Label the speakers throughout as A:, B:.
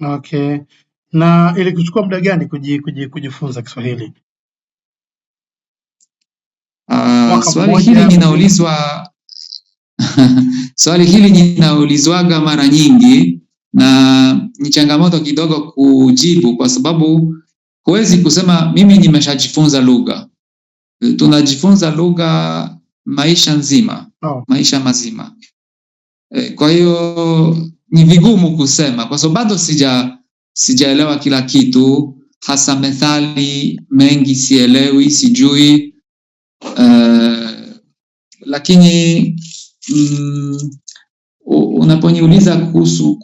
A: Okay. Na ilikuchukua muda gani kujifunza Kiswahili? Mwaka
B: Swali hili
A: mmoja, miwili?
B: Ninaulizwa swali hili ninaulizwaga mara nyingi na ni changamoto kidogo kujibu kwa sababu huwezi kusema mimi nimeshajifunza lugha. Tunajifunza lugha maisha nzima, maisha mazima. Kwa hiyo ni vigumu kusema kwa sababu bado sijaelewa kila kitu, hasa methali mengi sielewi, sijui. Lakini unaponiuliza kuhusu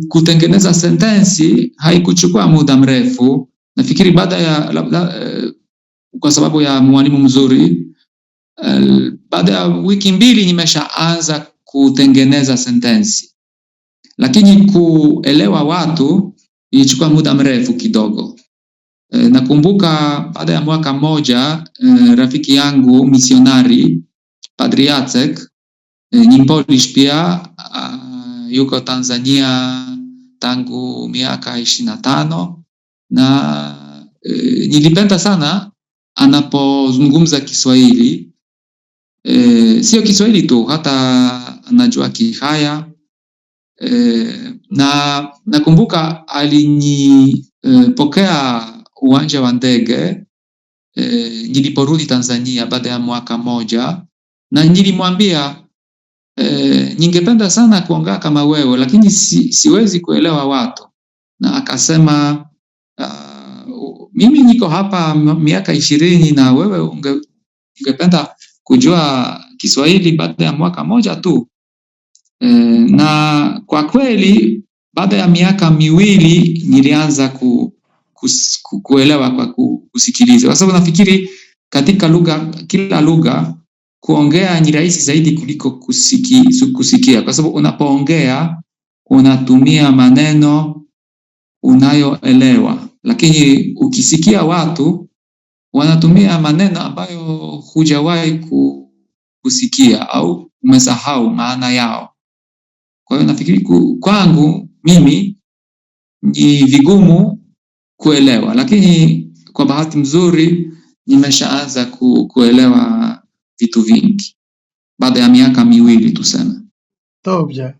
B: kutengeneza sentensi, haikuchukua muda mrefu. Nafikiri baada ya labda, kwa sababu ya mwalimu mzuri, baada ya wiki 2 nimeshaanza kutengeneza sentensi, lakini kuelewa watu ilichukua muda mrefu kidogo. Nakumbuka baada ya mwaka mmoja, rafiki yangu misionari Padri Jacek, ni Mpolish pia, yuko Tanzania tangu miaka 25 na nilipenda sana anapozungumza Kiswahili. Sio Kiswahili tu, hata anajua Kihaya. Na nakumbuka alinipokea uwanja wa ndege niliporudi Tanzania baada ya mwaka mmoja, na nilimwambia ningependa sana kuongea kama wewe, lakini siwezi kuelewa watu. Na akasema, mimi niko hapa miaka 20 na wewe ungependa kujua Kiswahili baada ya mwaka moja tu. Na kwa kweli baada ya miaka 2 nilianza kuelewa kwa kusikiliza, kwa sababu nafikiri katika lugha, kila lugha kuongea ni rahisi zaidi kuliko kusikia, kwa sababu unapoongea unatumia maneno unayoelewa, lakini ukisikia watu wanatumia maneno ambayo hujawahi kusikia au umesahau maana yao. Kwa hiyo nafikiri kwangu mimi ni vigumu kuelewa, lakini kwa bahati mzuri nimeshaanza kuelewa vitu vingi baada ya miaka 2 tuseme.
A: Dobrze.